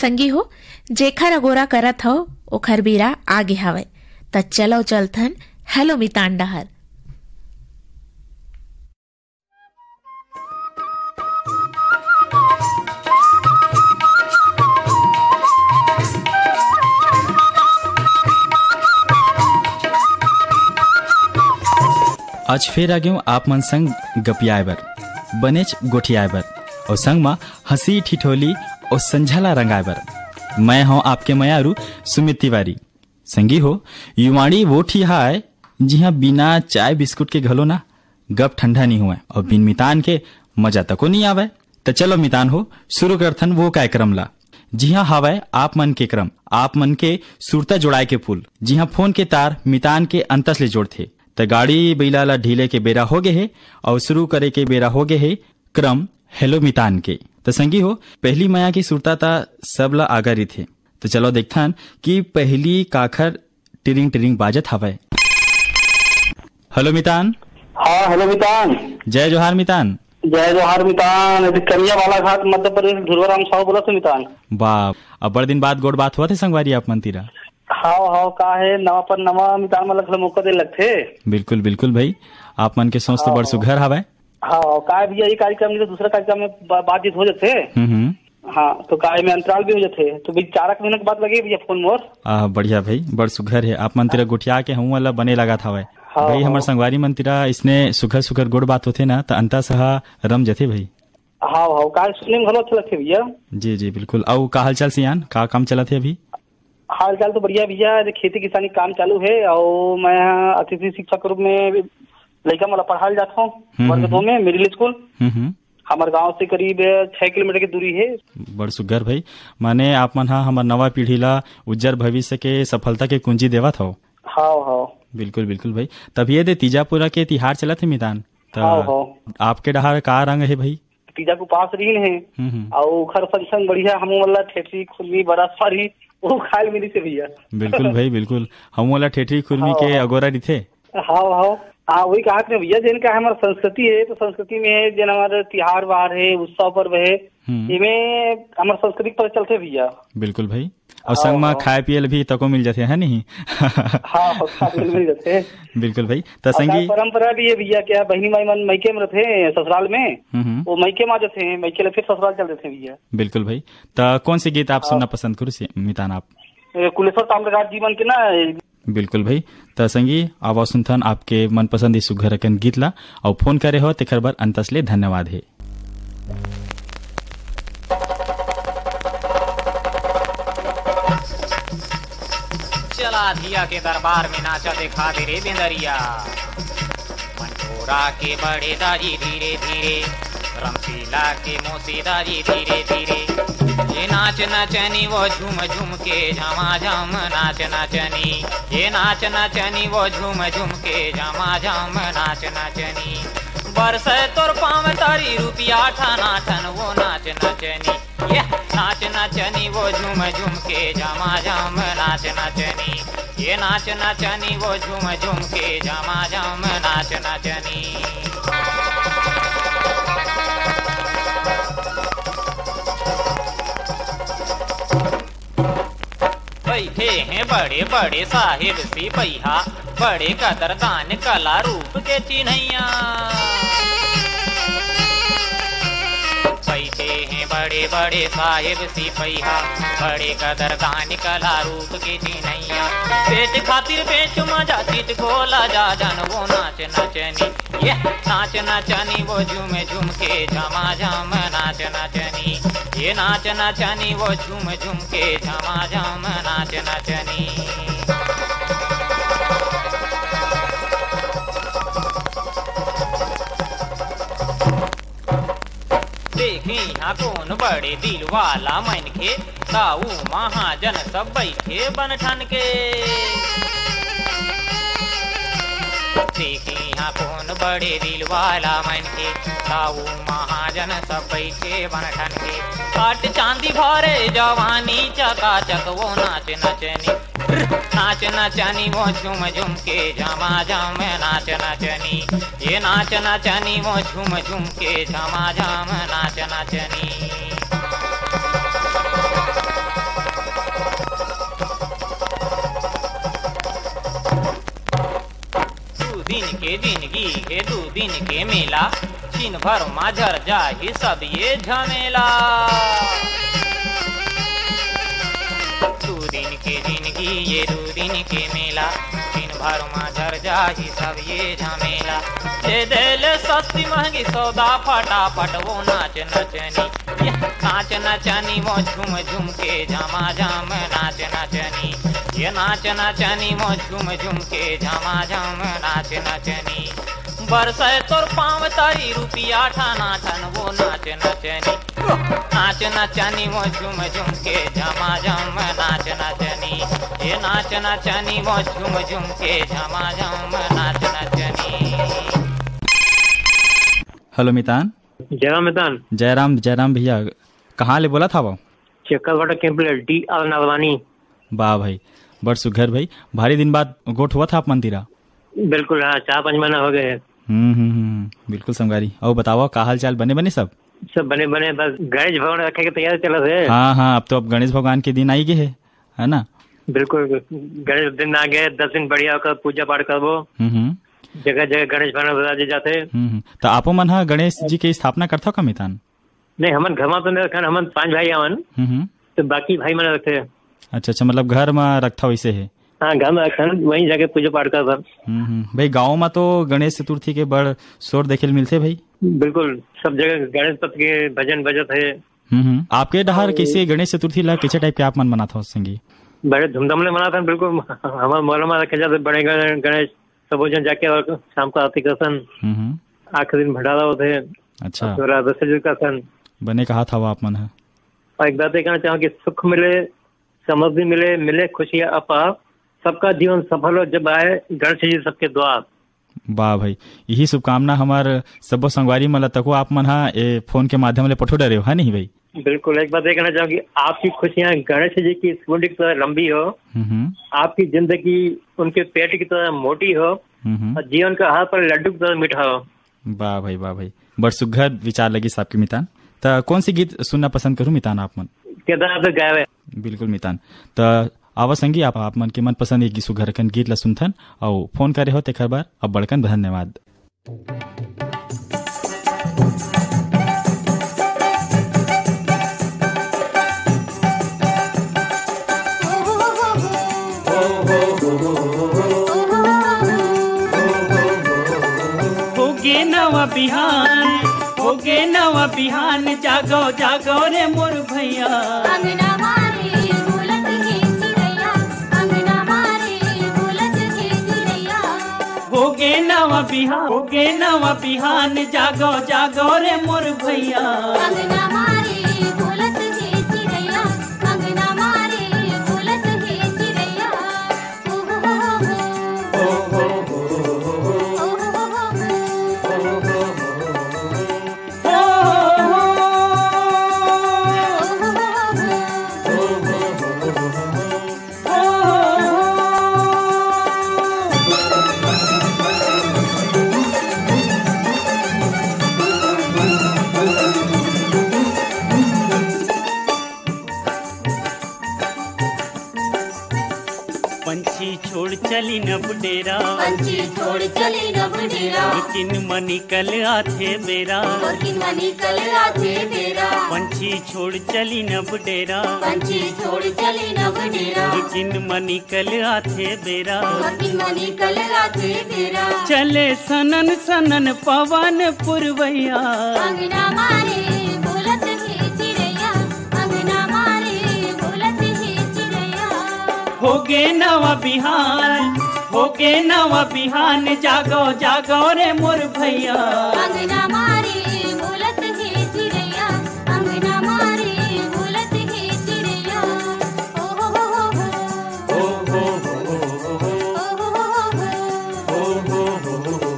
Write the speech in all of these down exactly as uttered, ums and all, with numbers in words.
संगी हो, जेखर अगोरा करत हव, ओखर बेरा आगे हवय। त चलो चलथन हेलो मितान डहर। आज फेर आ गेंव आप मन संग गपियाए बर, बनेच गोठियाए बर, अउ संग म हंसी ठिठोली अउ संझा ला रंगाए बर। मैं हंव आपके मयारू सुमित तिवारी। संगी हो, युवाणी वो ठी हाय, जिहां बिना चाय बिस्कुट के घलो ना गप ठंडा नइ होवय, अउ बिन मितान के मजा तको नइ आवय। त चलो मितान हो, शुरू करथन वो कार्यक्रम ला, जिहां हावय आप मन के क्रम, आप मन के सुरता जोड़ाए के पुल, जिहां फोन के तार मितान के अंतस ले जोड़थे। त गाड़ी बइला ला ढीले के बेरा हो गे हे, अउ शुरू करे के बेरा हो गे हे क्रम हेलो मितान के। त संगी हो, पहली मया के सुरता त सब ला आगा रहिथे। त चलो देखथन कि पहली काखर टिरिंग टिरिंग बाजत हवय। हेलो मितान। हाँ, हेलो मितान। जय जोहार मितान। जय जोहार मितान। अभी कनिया वाला घाट, मध्य प्रदेश, ध्रुवराम साहू बोलत हे मितान। बाप, अब्बड़ दिन बाद गोठ बात होवत हे संगवारी आप मन तीरा। हाव, हाव, का हे, नवा पर नवा मितान मन ल घलो मौका दे लगथे। बिल्कुल, बिल्कुल भाई, आप मन के सोच तो हाव, बड़ हाव। सुघर हवय। हाव, का हे भैया, ये कार्यक्रम नहीं तो दूसरा कार्यक्रम में बा-, बातचीत हो जाथे। हम्म, हम्म। हाँ, तो का एमे अंतराल भी हो जाथे, तो भाई चार एक महीना के बाद लगे भैया फोन मोर। आ, बढ़िया भाई, बड़ सुघर हे। आप मन तीरा गोठिया के हमू मन ला बने लागत हवय। हाँ, भाई, हमर हाँ। संगवारी मन तीरा इसने सुघर सुघर गोठ बात होथे ना, त अंतस ह रम जथे भाई। हाँ, हाँ, का सुने में घलो अच्छा लगथे भैया। जी, जी, बिल्कुल। अउ का हालचाल सियान, का काम चलत हे अभी? हालचाल तो बढ़िया भैया, अरे खेती किसानी काम चालू हे, अउ मैं अतिथि शिक्षक के रूप में लइका मन ला पढ़ाल जात हूँ, हम्म, वर्ग हम्म, दो में, मिडिल स्कूल। हम्म, हम्म। हमर गांव से करीब छह किलोमीटर की दूरी हे। बड़ सुग्घर भाई, माने आप मन हा हमर नवा पीढ़ी ला उज्जर भविष्य के सफलता के कुंजी देवत हव। हाव, हाव। बिल्कुल, बिल्कुल भाई। तभी ये दे तीजापुरा के तिहार चलत हे मितान। त हाव, हाव। आपके डहार का रंग हे भाई? तीजा के उपास रहिन हे। हम्म, हम्म। अउ ओखर संग संग बढ़िया हमू मन ला ठेठरी, खुरमी, बरा, सुपारी, वो खाए ल मिलिस हे भैया। बिल्कुल भाई, बिल्कुल। हमू मन ला ठेठरी, खुरमी हाव, के हाव। अगोरा रहिथे। हाव, हाव। हाँ, वही कहा कि भैया, जेन का हमर संस्कृति हे, तो संस्कृति में हे, जेन हमर तिहार वार हे, उत्सव पर्व हे, हम्म। एमे हमर संस्कृति के पता चलथे भैया। बिल्कुल भाई। अउ हाव, संग म हाव। खाए पिए ल भी तको मिल जाथे, है नहीं? हाँ, खाए पिए ल मिल जाथे। बिल्कुल भाई। त अउ संगी का परंपरा भी हे भैया, क्या बहिनी माई मन मइके में रथे ससुराल में, हम्म, हम्म। वो मइके में आ जाथे, मइके ले फिर ससुराल चल देथे भैया। बिल्कुल भाई। त कौन से गीत आप हाँ। सुनना पसंद करू से मितान आप? ए, कुलेश्वर ताम्रघाट जी मन के ना, बिल्कुल भाई। त संगी, आवा सुनथन आपके मनपसंद सुघर अकन गीत ला, अउ फोन करे हो तेखर बर अंतस ले धन्यवाद हे। चला धिया के दरबार में नाचा देखा दे रे बेंदरिया। मंटोरा के बड़े दाई धीरे धीरे, रमशीला के मौसी दाई धीरे धीरे। ये नाच नचनी वो झूम झूम के झमाझम नाच नचनी, ये नाच नचनी वो झूम झूम के झमाझम नाच नचनी। बरसे तोर पाँव तरी रुपिया ठना ठन वो नाच नचनी। ये नाच नचनी वो झूम झूम के झमाझम नाच नचनी। ये नाच नचनी वो झूम झूम के झमाझम नाच नचनी। बैठे हैं बड़े बड़े साहेब सिपहिया, बड़े कदरदान कला रूप के चिन्हैया। बैठे हैं बड़े बड़े साहेब सिपहिया, बड़े कदरदान कला रूप के चिन्हैया। पेट खातिर बेच मजा चित खोला जा, जान वो नाच नचनी। ये नाच नचनी वो झूम झूम के झमाझम नाच नचनी। ये नाच नचनी वो झूम झूम के झमाझम नाच नचनी। देखी हा कौन बड़े दिल वाला मनखे, ताऊ महाजन सब बैठे बन ठन के। देखी हा कौन बड़े दिल वाला मनखे, ताऊ महाजन सब बैठे बन ठन के। काट चांदी भरे जवानी चकाचक वो नाच नचनी। नाच नचनी वो झूम झूम के झमाझम नाच नचनी। ये नाच नचनी वो झूम झूम के झमाझम नाच नचनी। दिन के मेला, छिन भर मा झर जाही सब ये झमेला। दू दिन के जिंदगी, ये दू दिन के मेला, छिन भर मा झर जाही सब ये झमेला। दे देले सस्ती महंगी सौदा फटाफट, वो नाच नचनी, ये नाच नचनी, वो झूम झूम के झमाझम नाच नचनी, ये नाच नचनी, वो झूम झूम के झमाझम नाच नचनी। बरसै तोर पाँव तरी रुपिया ठाना ठन वो नाच नचनी। नाच नचनी वो झूम झूम के झमाझम नाच नचनी। ये नाच नचनी वो झूम झूम के झमाझम नाच नचनी। हेलो मितान। जयराम मितान। जयराम, जयराम भैया, कहाँ ले बोलत हवव? चक्करभाटा कैंप ले, डी आर नागवानी। वाह भाई, बड़ सुघर भाई, भारी दिन बाद गोठ होवत हे आप मन तीरा। बिल्कुल, हाँ, चार पाँच महीना हो गए। हम्म, हम्म, हम्म, बिल्कुल संगवारी। अउ बतावव, का हाल चाल, बने बने सब? सब बने बने, बस गणेश भवन रखे के तैयारी चलत हे। हाँ, हाँ, अब तो अब गणेश भगवान के दिन आई गे हे, है ना? बिल्कुल, गणेश दिन आ गए, दस दिन बढ़िया ओकर पूजा पाठ करबो। हम्म, हम्म। जगह जगह गणेश भवन बजा दिए जाते। हम्म, हम्म। तो आपो मन हा गणेश जी के स्थापना करथव का मितान? नहीं, हमन घर मा तो नहीं रखन, हमन पांच भाई आवन, हम्म, हम्म। तो बाकी भाई मन रखथे। अच्छा, अच्छा, मतलब घर मा रखथव, वैसे हे? हाँ, घर मा रखन, वहीं जाके पूजा पाठ करथन। हम्म, हम्म। भाई, गाँव मा तो गणेश चतुर्थी के बड़ शोर देखे ल मिलथे भाई। बिल्कुल, सब जगह गणेश भक्त के भजन बजत हे। हम्म, हम्म। आपके डहार अउ कैसे गणेश चतुर्थी ला कैसे टाइप के आप मन मनाथव संगी? बड़े धूमधाम ले मनाथन, बिल्कुल। हमारे मोहल्ला में रखे जाते बड़े गण-, गणेश, सबो झन जाके और शाम को आरती करथन। हम्म, हम्म। आखिरी दिन भंडारा होथे। अच्छा। और थोड़ा विसर्जन करथन। बने कहाथव आप मन ह। और एक बात ये कहना चाहूँ कि सुख मिले, समृद्धि मिले, मिले खुशियाँ अपार, सबका जीवन सफल हो जब आए गणेश जी सबके द्वार। वाह भाई, यही शुभकामना हमार सबो संगवारी मन ला तको आप मन हा ए फोन के माध्यम ले पठो डरे हो, है नहीं भाई? बिल्कुल, एक बात ये कहना चाहूँ कि आपकी खुशियाँ गणेश जी की सूंड की तरह लंबी हो, हम्म, हम्म। आपकी जिंदगी उनके पेट की तरह मोटी हो, हम्म, हम्म। और जीवन का हर पल लड्डू की तरह मीठा हो। वाह भाई, वाह भाई, बड़ सुघर विचार लगिस आपके मितान। त कौन सी गीत सुनना पसंद करूँ मितान आप मन? केदारनाथ गावे। बिल्कुल मितान। त आवा संगी, आप, आप मन के मनपसंद एक सुघर अकन गीत ला सुनथन अउ फोन करे हो तेखर बर अब बड़कन धन्यवाद। होगे नवा बिहान, होगे नवा बिहान, जागो, जागो रे मोर भैया। अंगना मारे बोलत हे चिड़ैया, अंगना मारे बोलत हे चिड़ैया। होगे नवा बिहान, होगे नवा बिहान, जागो, जागो रे मोर भैया। अंगना मारे बोलत हे चिड़ैया, अंगना मारे बोलत हे चिड़ैया। ओ हो हो हो। ओ हो हो हो। ओ हो हो हो। पंछी छोड़ चली नब डेरा, पंछी छोड़ चली नब डेरा। लेकिन मनी कल आथे बेरा, लेकिन मनी कल आथे बेरा। पंछी छोड़ चली नब डेरा, पंछी छोड़ चली नब डेरा। लेकिन मनी कल आथे बेरा, लेकिन मनी कल आथे बेरा। चले सनन सनन पवन पुरवैया। अंगना मारे बोलत हे चिड़ैया, अंगना मारे बोलत हे चिड़ैया। होगे नवा बिहान, होगे नवा बिहान, जागो, जागो रे मोर भैया। अंगना मारे बोलत हे चिड़ैया, अंगना मारे बोलत हे चिड़ैया। ओ हो हो हो हो। ओ हो हो हो हो। ओ हो हो हो हो।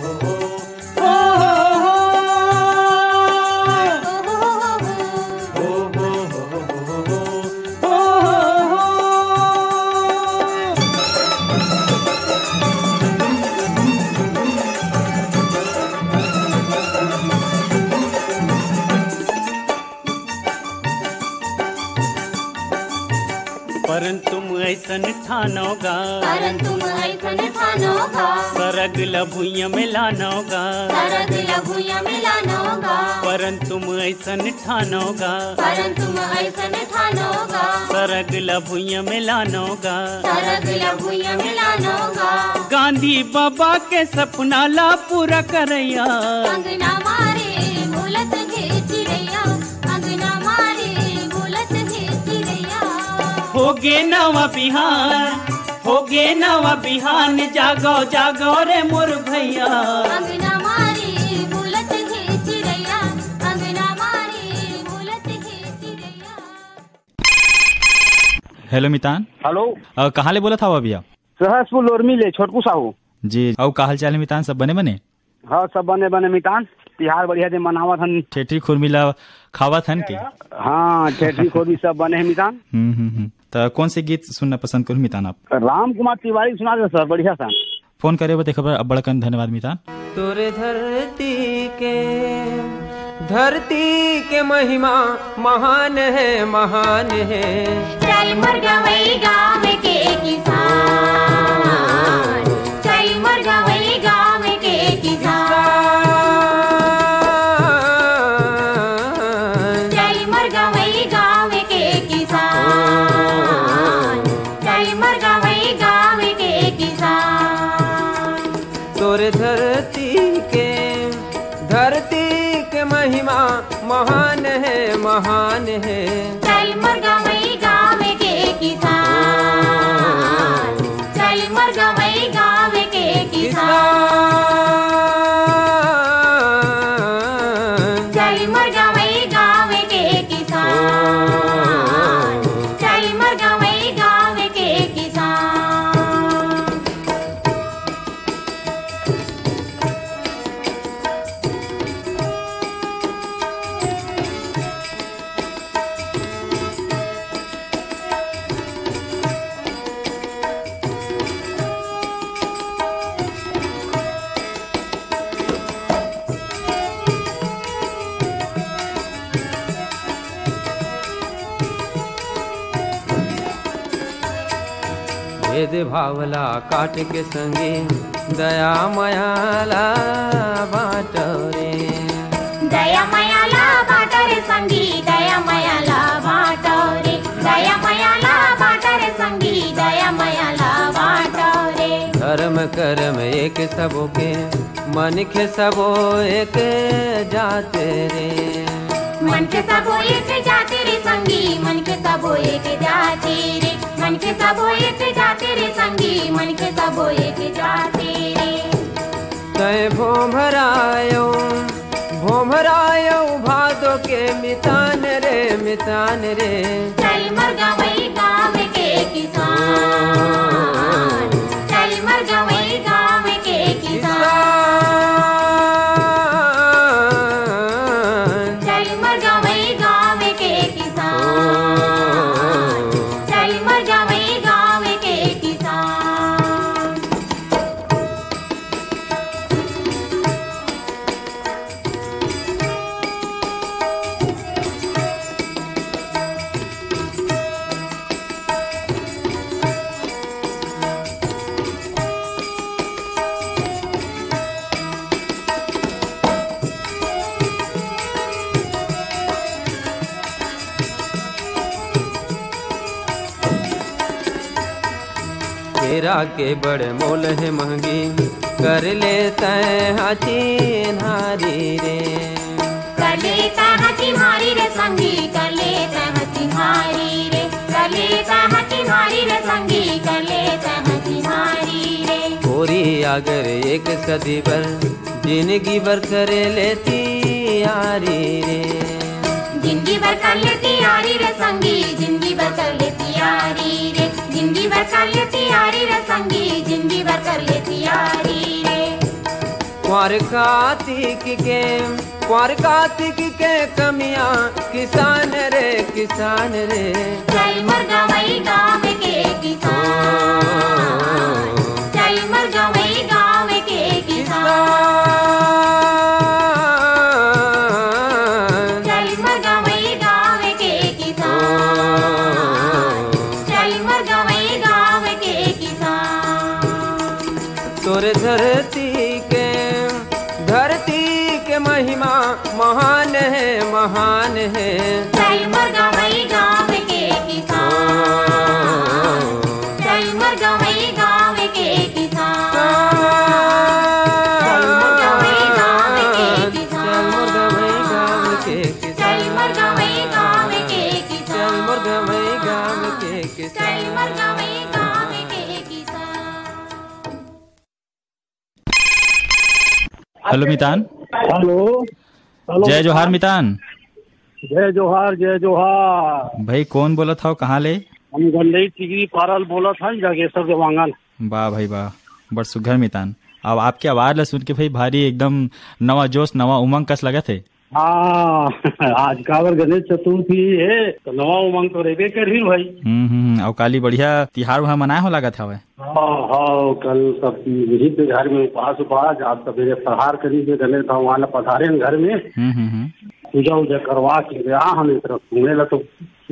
परंतु तुम ऐसन ठानो गा, परंतु तुम ऐसन ठानो गा, सरग ल भुइयां में लानो गा, सरग ल भुइयां में लानो गा, परंतु तुम ऐसन ठानो गा, परंतु तुम ऐसन ठानो गा, सरग ल भुइयां में लानो गा, सरग ल भुइयां में लानो गा। गांधी बाबा के सपना ला पूरा करैया। अंगना मारे बोलत हे चिरैया, अंगना मारे बोलत हे चिरैया। होगे नवा बिहान, होगे नवा बिहान, जागो जागो रे मोर भैया। अंगना मारे बोलत हे चिरैया, अंगना मारे बोलत हे चिरैया। हेलो मितान। हेलो। अ, कहाँ ले बोलत हवा भैया? सहसपुर लोरमी ले, छोटकू साहू। जी, अउ का हाल चाल हे मितान, सब बने बने? हाँ, सब बने बने मितान। तिहार बढ़िया से मनावत हन। ठेठरी खुरमी ला खावत हन के? हाँ, ठेठरी खुरमी सब बने हे मितान। हम्म, हम्म, हम्म। त कौन से गीत सुनना पसंद करू मितान आप? राम कुमार तिवारी सुना दे सर, बढ़िया सा। फोन करे बर तेखर बर अब्बड़ अकन धन्यवाद मितान। तोरे धरती के, धरती के महिमा महान हे, महान हे। चल मोर गंवई गाँव के किसान, चल मोर गंवई गाँव के किसान, चल मोर गंवई गाँव के किसान, चल मोर गंवई गाँव के किसान। तोरे धरती के, धरती के महिमा महान हे, महान हे। चल मोर गंवई गाँव के किसान, चल मोर गंवई गाँव के किसान, चल मोर गंवई गाँव के किसान, चल मोर गंवई गाँव के किसान। भेदभाव ला काट के संगी, दया मया ला बांटो रे। दया मया ला बांटो रे संगी, दया मया ला बांटो रे। दया मया ला बांटो रे संगी, दया मया ला बांटो रे। धर्म कर्म एक सबो के, मनखे सबो एक जात रे। मनखे सबो एक जात रे संगी, मनखे सबो एक जात रे। मनखे सबो एक जात रे संगी, मनखे सबो एक जात रे। तैं भोमरायो, भोमरायो भादो के मितान रे, मितान रे। चल मोर गंवई गाँव के किसान, चल मोर गंवई गाँव के किसान, चल मोर गंवई गाँव के किसान, चल मोर गंवई गाँव के किसान। केरा के बड़ मोल हे महंगी, कर ले तैं हा चिन्हारी रे। कर ले तैं हा चिन्हारी रे संगी, कर ले तैं हा चिन्हारी रे। कर ले तैं हा चिन्हारी रे संगी, कर ले तैं हा चिन्हारी रे। कोरी आगर एक सदी बर, जिनगी बर कर ले तियारी रे। जिनगी बर कर ले तियारी रे संगी, जिनगी बर कर ले तियारी रे। जिनगी बर कर ले तियारी रे संगी, जिनगी बर कर ले तियारी रे। क्वार कातिक के, क्वार कातिक के कमियां किसान रे, किसान रे। चल मोर गंवई गाँव के किसान, चल मोर गंवई गाँव के किसान, चल मोर गंवई गाँव के किसान, चल धरती के, धरती के महिमा महान हे, महान हे। चल मोर गंवई गाँव के किसान, चल मोर गंवई गाँव के किसान, चल मोर गंवई गाँव के किसान, चल मोर गंवई गाँव के किसान, चल मोर गंवई गाँव के किसान, चल मोर गंवई गाँव के किसान, चल मोर गंवई गाँव के किसान। हेलो मितान। हेलो। हेलो जय जोहार मितान। मितान। जय जोहार, जय जोहार। भाई, कौन बोलत हव, कहाँ ले? हम गंडई टिकरी पारल बोलत हन, जागेश्वर देवांगन। वाह भाई वाह, बड़ सुघर मितान। अब आपके आवाज ला सुन के भाई, भारी एकदम नवा जोश, नवा उमंग कस लगत हे। हाँ, आज काबर गणेश चतुर्थी हे, तो नवा उमंग तो रहिबे करही भाई। हम्म, हम्म, अउ काली बढ़िया तिहार उहार मनाए हो लागत हवय। हाँ, हाँ, कल सब यही पे घर में उपास उपास, आज सवेरे फलाहार करी के गणेश भगवान ला पधारे घर में। हम्म, हम्म, हम्म। पूजा उजा करवा के गया हम, इस तरफ घूमे ला तो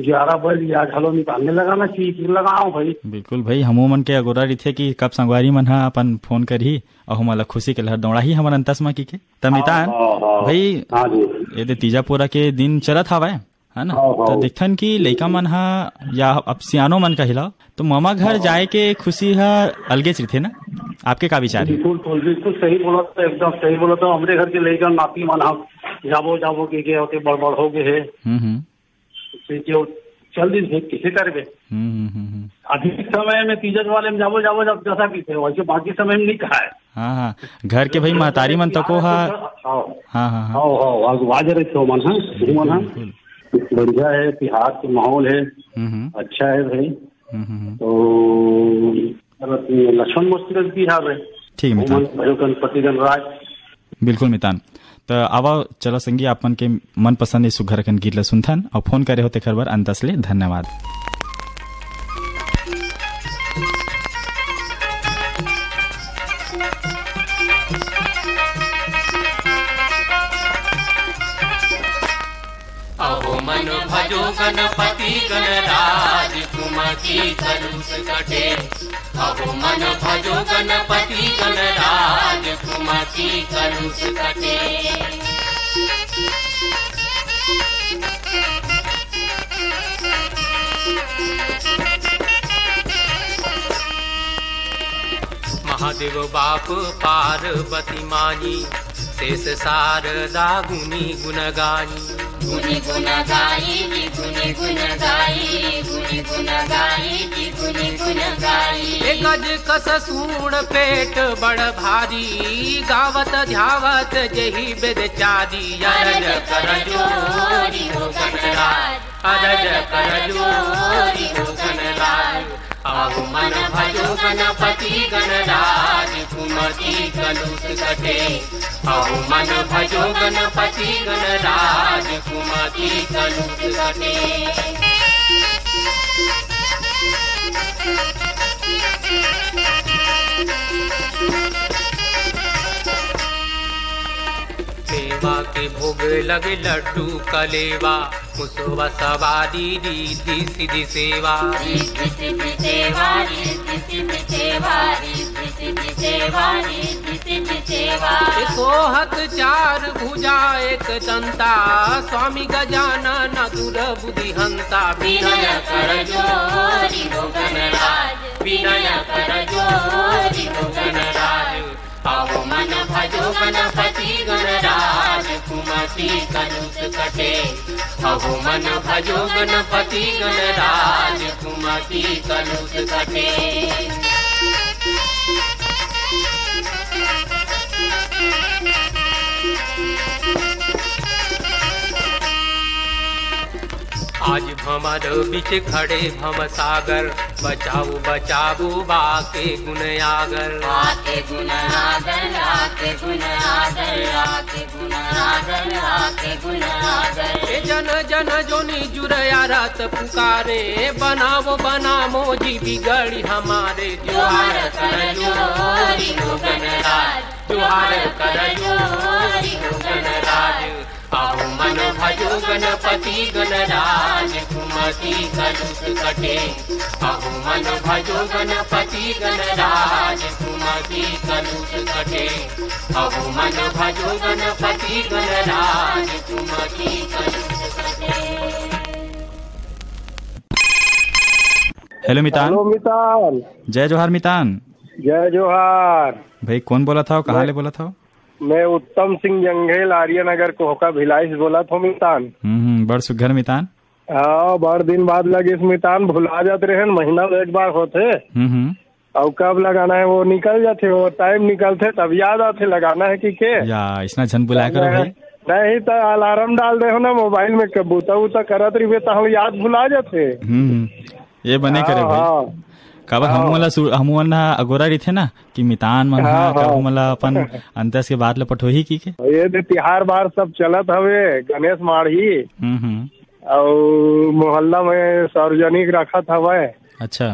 ग्यारह बज गया, घलो निकालने लगा ना, चीज लगाओ भाई। बिल्कुल भाई, हमू मन के अगोरा रहिथे कि कब संगवारी मन ह अपन फोन करही अउ हमन ला खुशी के लहर दौड़ाही हमर अंतस म की के। त मितान, हाँ, हाँ, हाँ। भाई, हाँ जी। ये दे तीजा पोरा के दिन चलत हवय, है ना? हाँ, हाँ। त देखथन कि लइका मन ह या अब सियानो मन कहिला, तो ममा घर हाँ, हाँ। जाए के खुशी ह अलगेच रहिथे ना? आपके का विचार हे? बिल्कुल, बिल्कुल, बिल्कुल सही बोला तो, एकदम सही बोला तो। हमरे घर के लइका नाती मन ह जाबो, जाबो के, के होते बड़, बड़ हो गए हे। हम्म, हम्म। से जो चल दिन हे, किसे करबे? हम्म, हम्म, हम्म, हम्म। अभी समय में तीजन वाले में जाबो, जाबो, जब जैसा भी थे, वैसे बाकी समय में नहीं कहा है। हाँ, हाँ। घर के भाई महतारी मन तको हा। हाँ। हाँ, हाँ, हाँ। हाँ, हाँ, आज, आज रहे तो मन, हाँ, बिल्कुल, मन, हाँ। बिल्कुल। बढ़िया है, तिहार के माहौल है, हम्म, हम्म। अच्छा है भाई। हम्म, हम्म, हम्म। तो लक्ष्मण मस्त भी हाल है। ठीक है, मितान। मन भयो गणपति गणराज। बिल्कुल मितान। त आवा, चला संगी, आप मन के मनपसंद ए सुघर अकन गीत ल सुनथन अउ फोन करे हो तेखर बर अंतस ले धन्यवाद। अहो मन भजो गणपति गणराज, कुमति कलुष कटे। अहो मन भजो गणपति गणराज, कुमति कलुष कटे। महादेव बाप पार्वती माई, शेष शारदा गुनी गुण गाई। गुनी गुण गाई, गुनी गुण गाई, गुनी गुण गाई, गुनी गुण गाई। एक गज कस सूंड़ पेट बड़ भारी, गावत ध्यावत जेहि बेद चारी। अरज कर जोरी हो गणराज, अरज कर जोरी हो गणराज। अहो मन भजो गणपति गणराज, कुमति कलुष कटे। अहो मन भजो गणपति गणराज, कुमति कलुष कटे। मेवा के भोग लगे लड्डू कलेवा, मुसवा सवारी रिद्धि सिद्धि सेवा। रिद्धि सिद्धि सेवा, रिद्धि सिद्धि सेवा, रिद्धि सिद्धि सेवा, रिद्धि सिद्धि सेवा। ए सोहत चार भुजा एक दंता, स्वामी गजानन दुर बुद्धि हंता। विनय कर जोरी हो गणराज, विनय कर जोरी हो गणराज। अहो मन भजो गणपति गणराज, कुमति कलुष कटे। अहो मन भजो गणपति गणराज, कुमति कलुष कटे। आज भमर बिच खड़े भवसागर, बचाओ बचाओ बाके गुण आगर। बाके गुण आगर, बाके गुण आगर, बाके गुण आगर, बाके गुण आगर। ए जन जन जोनी जुरया रत पुकारे, बनाओ बनाओ जी बिगड़ी हमारे। जोहार कर जोरी हो गणराज, जोहार कर जोरी हो गणराज। अहो मन भजो गणपति गणराज, कुमति कलुष कटे। अहो मन भजो गणपति गणराज, कुमति कलुष कटे। अहो मन भजो गणपति गणराज, कुमति कलुष कटे। हेलो मितान। हेलो मितान। जय जोहार मितान। जय जोहार। भाई, कौन बोलत हव, कहाँ मैं, ले बोलत हव? मैं उत्तम सिंह जंघेल, आर्यनगर कोहका भिलाई से बोलत हव मितान। हम्म, हम्म, बड़ सुघर मितान। हाँ, बड़ दिन बाद लगिस मितान, भुला जात रहेन, महीना में एक बार होथे। हम्म, हम्म। अउ कब लगाना हे, वो निकल जाथे, वो टाइम निकलथे, तब याद आथे, लगाना हे कि के। या, अइसना झन भुलाय करो भाई। नहीं तो अलार्म डाल दे हो ना मोबाइल में, कब बूता उता करत रहिबे, तो हम याद भुला जाथे। हम्म, हम्म। ये बने करे हाँ, भाई। हाँ। काबर हाँ। हमन ला सु-, हमन ला अगोरा रहिथे ना कि मितान मन हाँ, ह हाँ। कभू हमन ला अपन अंतस के बात ला पठोही कि के। ये दे तिहार बार सब चलत हवे, गणेश माढ़ी हम्म, हम्म। अउ मोहल्ला में सार्वजनिक रखत हवय। अच्छा।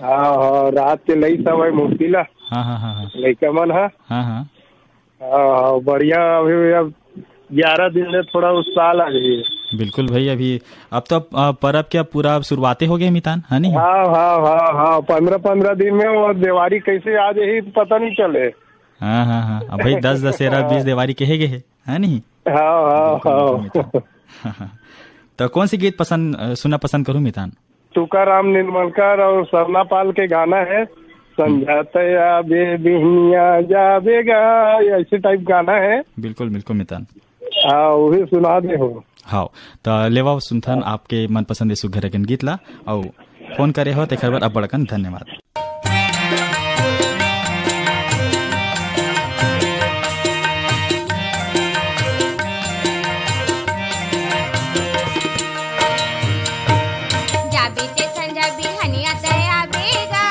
हाँ, हाँ, रात के लई सब है मूर्ति ला। हाँ, हाँ, हाँ, हाँ। लइका मन ह। हाँ, हाँ। हाँ, बढ़िया, अभी अब ग्यारह दिन ले थोड़ा उत्साह लग रही है। बिल्कुल भाई, अभी अब तो, अ, परब के अब पूरा अब शुरुआते हो गए मितान, है नहीं? हाँ, हाँ, हाँ, हाँ, पन्द्रह, पन्द्रह दिन में वो देवारी कैसे आ जाही, पता नहीं चले। हाँ, हाँ, हाँ, अब भाई दस दशहरा, हाँ। बीस देवारी कहे गए है, है नहीं? हाँ, हाँ, बिल्कुल, हाँ। बिल्कुल मितान। तो कौन सी गीत पसंद, अ, सुनना पसंद करूँ मितान? तुकाराम निर्मलकर और सरना पाल के गाना है, संझा तया बे बिहनिया जाबेगा, ऐसे टाइप गाना है। बिल्कुल, बिल्कुल मितान। हाँ, वही सुना दे हो। हाँ, तो लेवा सुनथन हाँ। आपके मनपसंद सुघर अकन गीत ला, अउ फोन करे हो तेखर बर अब्बड़ अकन धन्यवाद। जाबे ते संझा बिहनिया तया बेगा।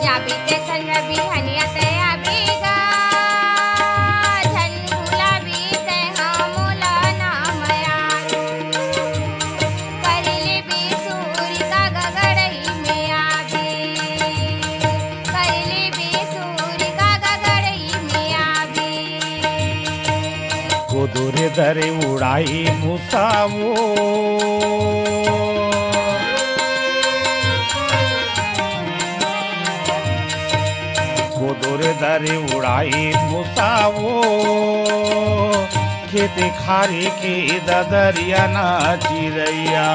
जाबे ते संझा बिहनिया तया बेगा। झन भुलाबे ते हा मोला ना मया। कर लेबे सुर का गगड़ई में आबे। कर लेबे सुर का गगड़ई में आबे। गोदरे दरे उड़ाई मुसावो। गोदरे दरे उड़ाई मुसावो। खेत खारी के ददरिया ना चिरैया।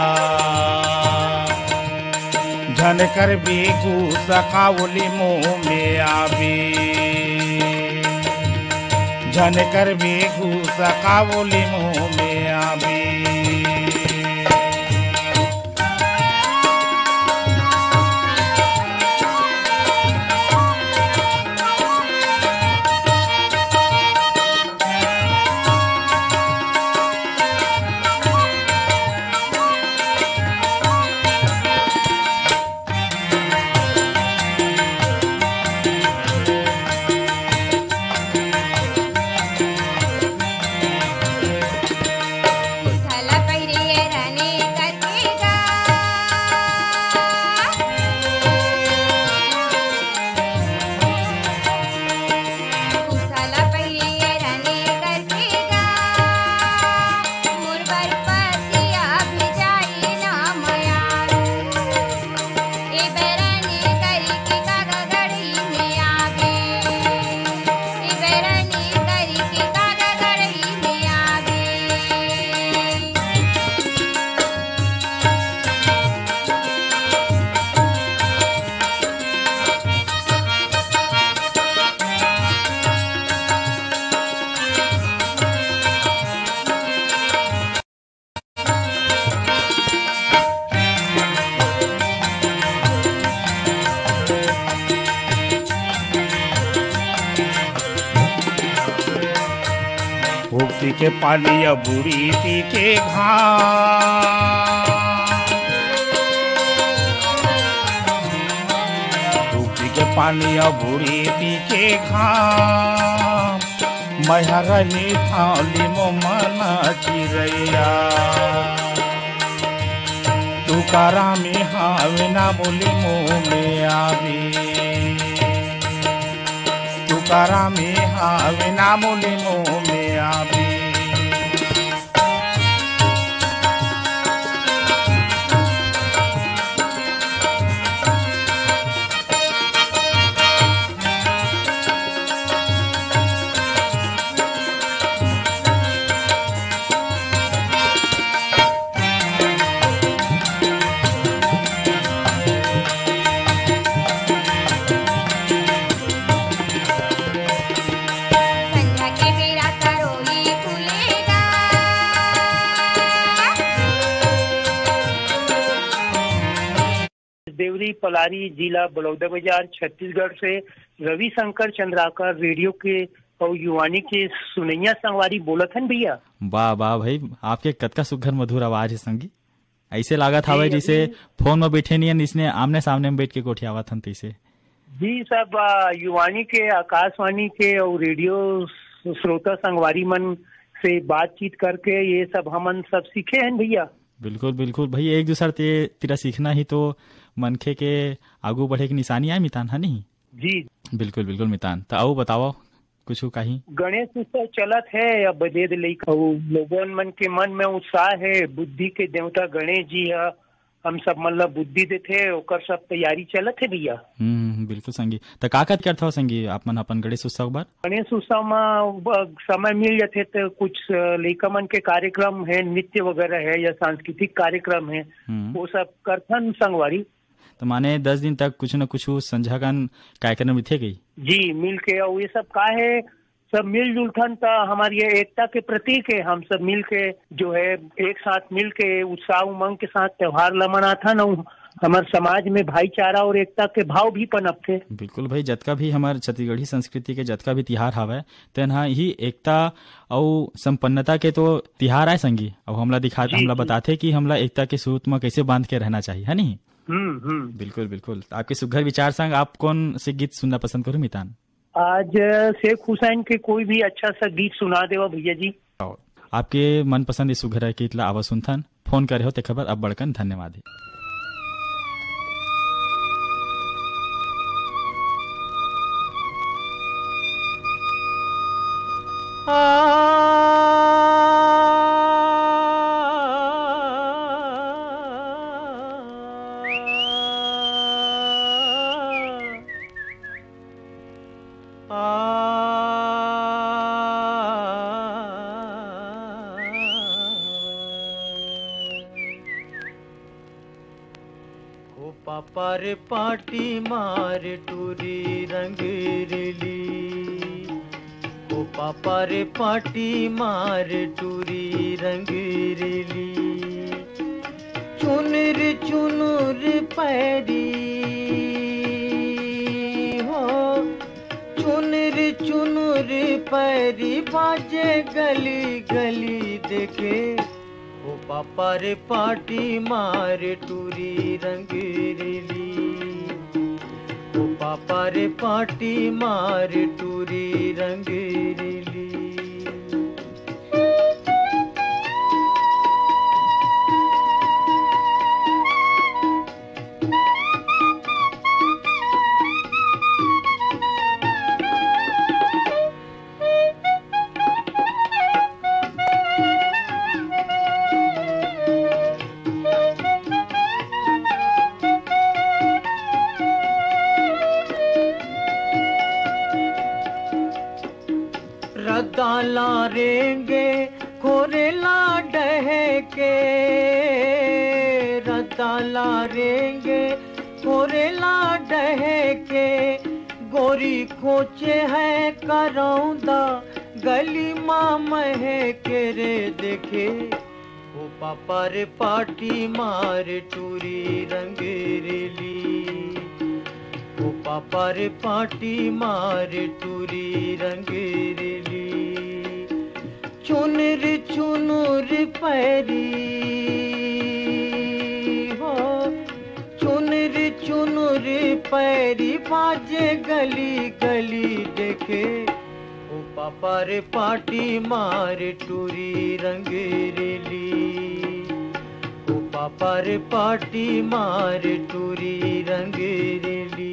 झन करबे गुस्सा कावली मुँह में आबे। झन करबे गुस्सा कावली मुँह में आबे। उगती के पानी या बूढ़ी ती के घाम। उगती के पानी या बूढ़ी ती के घाम। मैं रही थाली मो मन चिरैया। तुकाराम हावे ना बोली मुँह में आवे। तारा में हावे ना मोले मोह में आवे। संझा के बेरा तरोई फूलेगा। देवरी पलारी, जिला बलौदाबाजार, छत्तीसगढ़ से रविशंकर चंद्राकर, रेडियो के और युवानी के सुनैया संगवारी बोलत हन भैया। वाह वाह भाई, आपके कतका सुघर मधुर आवाज है संगी। ऐसे लागत हवे जी, जैसे अभी फोन में बैठे नहीं है, इसने आमने सामने में बैठ के गोठियावत हन तैसे। जी सब, आ, युवानी के, आकाशवाणी के और रेडियो श्रोता संगवारी मन से बातचीत करके ये सब हमन सब सीखे हैं भैया। बिल्कुल बिल्कुल भाई, एक दूसर ते तेरा सीखना ही तो मनखे के आगू बढ़े के निशानी आय मितान, है नहीं? जी। बिल्कुल बिल्कुल मितान, तो आओ बताओ कुछ कहीं। गणेश उत्सव चलत है, अब दे दे लइका, वो लोगन मन के मन में उत्साह है, बुद्धि के देवता गणेश जी है, हम सब मन ला बुद्धि देथे, ओकर सब तैयारी चलत है भैया। हम्म हम्म, बिल्कुल संगी। त का का करत हव संगी आप मन अपन गणेश उत्सव बर? गणेश उत्सव में समय मिल जाथे त कुछ लइका मन के कार्यक्रम है, नृत्य वगैरह है या सांस्कृतिक कार्यक्रम है, हम्म। वो सब करथन संगवारी। त माने दस दिन तक कुछ न कुछ संझा कन कार्यक्रम रहिथे कही? जी, मिल के, और ये सब का है, सब मिलजुल थन त हमार ये एकता के प्रतीक है। हम सब मिल के जो है, एक साथ मिल के उत्साह उमंग के साथ त्योहार ला मनाथन, और हमार समाज में भाईचारा और एकता के भाव भी पनपथे। बिल्कुल भाई, जतका भी हमार छत्तीसगढ़ी संस्कृति के जतका भी तिहार हावय, तेन ह ही एकता अउ संपन्नता के तो तिहार आय संगी। अउ हमला दिखा, जी, हमला जी। बताथे कि हमला एकता के सूत म कैसे बांध के रहना चाहिए, है नहीं? हम्म हम्म। बिल्कुल बिल्कुल। आपके सुघर विचार संग आप कौन से गीत सुनना पसंद करू मितान? आज शेख हुसैन के कोई भी अच्छा सा गीत सुना देवा भैया जी। आपके मनपसंद सुघर गीत ला आवा सुनथन। फोन करे हो ते खबर अब बड़कन धन्यवाद हे। ओ पापा रे पाटी मार टूरी रंग रेली, ओ पापा रे पाटी मार टूरी रंग रेली। चुनुर चुनुर पैरी हो, चुनुर चुनुर पैरी बाजे गली गली देखे। ओ पापा रे पाटी मार टूरी रंग रेली, ओ पापा रे पाटी मार टूरी रंग रेली। रद्दा ला रेंगे खोरे ला डहे के, रद्दा ला रेंगे खोरे ला डहे के, गोरी खोचे है करौंदा गली मा महे के रे देखे। ओ पापा रे पाटी मार टूरी रंग रेली, ओ पापा रे पाटी मार टूरी रंग रेली। चुनुर चुनुर पैरी हो, चुनुर चुनुर पैरी बाजे गली गली देखे। ओ पापा रे पाटी मार टूरी रंग रेली, ओ पापा रे पाटी मार टूरी रंग रेली।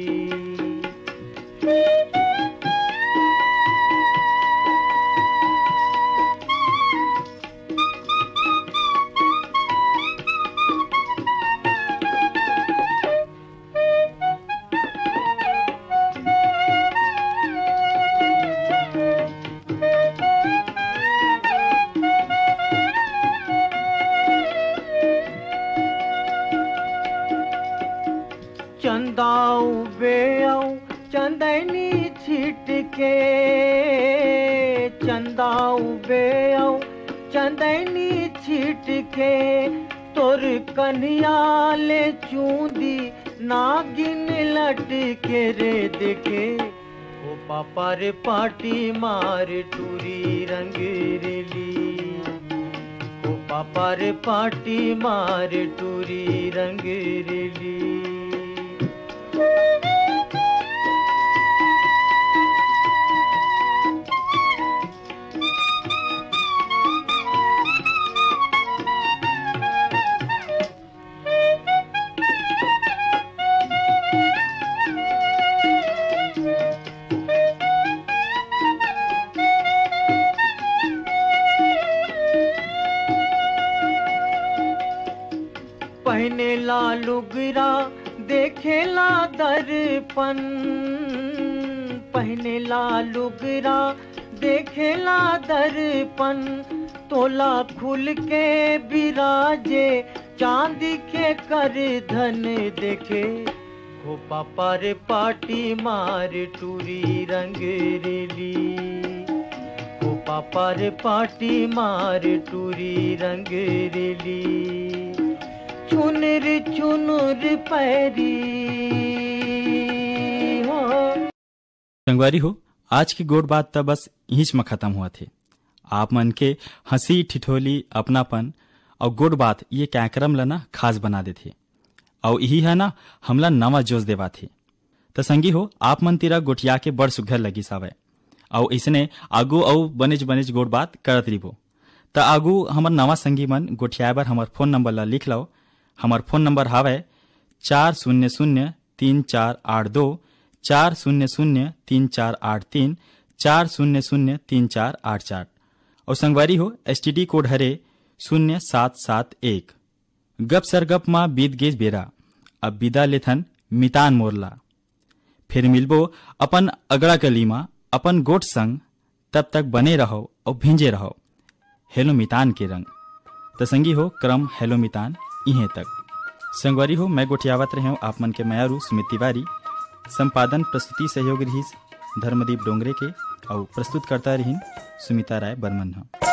चंदैनी छीट के चंदा उबे अउ चंदैनी छीट के तोर कन्हिया ले चूंदी नागिन लटके रे देखे। ओ पापा रे पाटी मार टूरी रंग रेली। ओ पापा रे पाटी मार टूरी रंग रेली। पहने ला लुगरा देखे ला दर्पण। पहने ला लुगरा देखे ला दर्पण। तोला खुल के बिराजे चांदी के कर धन देखे। हो पापा रे पाटी मार टूरी रंग रेली। हो पापा रे पाटी मार टूरी रंग रेली। चुनर चुनर पैरी हो। संगवारी हो, आज के गोठ बात त बस इहींच म खतम होवत हे। आप मन के हंसी, ठिठोली, अपनापन अउ गोठ बात ये कार्यक्रम ल ना खास बना देथे। अउ इही ह ना हमला नवा जोश देवाथे। त संगी हो, आप मन तीरा गोठिया के बड़ सुग्घर लगिस हावय। अउ इसने आगू अउ बनेच बनेच गोठ बात करत रिबो। त आगू हमर नवा संगी मन गोठियाए बर हमर फोन नंबर ल लिख लव। हमर फोन नंबर हावय चार शून्य शून्य तीन चार आठ दो, चार शून्य शून्य तीन चार आठ तीन, चार शून्य शून्य तीन चार आठ चार। अउ संगवारी हो, एसटीडी कोड हरे शून्य सात सात एक। गप सरगप मा बीत गेस बेरा, अब बिदा लेथन मितान मोरला। फिर मिलबो अपन अगला कली मा, अपन गोठ संग। तब तक बने रहो अउ भिंजे रहो हेलो मितान के रंग। त संगी हो, क्रम हेलो मितान इहें तक। संगवारी हो, मैं गोठियावत रहे हूँ आप मन के मयारू सुमित तिवारी। संपादन प्रस्तुति सहयोग रहिस धर्मदीप डोंगरे के, अउ प्रस्तुत करता रहिन सुमिता राय बर्मन ह।